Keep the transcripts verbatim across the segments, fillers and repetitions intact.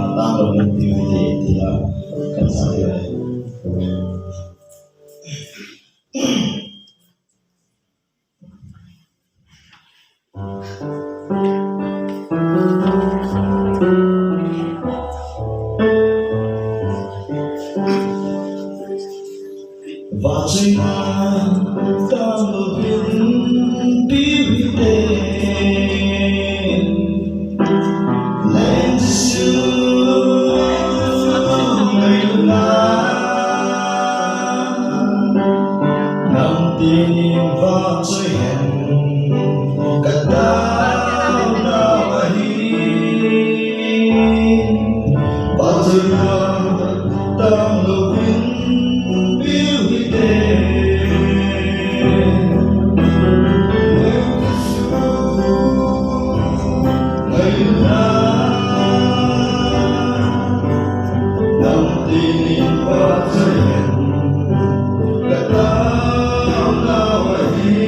Tang lo in tiu hite tia kan sa tiu. Vahchoina tang louvin tiu hite. Leng Jesu ngailutna, nang tinin vahchoi hen, ka taona ahi. Vahchoina tang louvin tiu hite. Ngailutna, nang tinin vahchoi hen, ka taona ahi.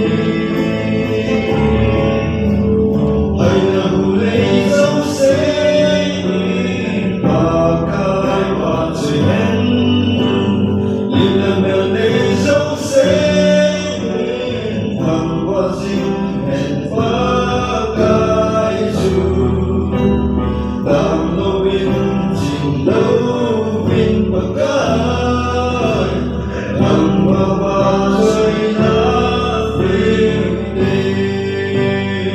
Haina hu lei jouse in Pakai vahchoi hen, lim le mel nei jouse in thangvah jing hen Pakai chu. Tang louvin, ching louvin Pakai, nangma vahchoina tiu hite.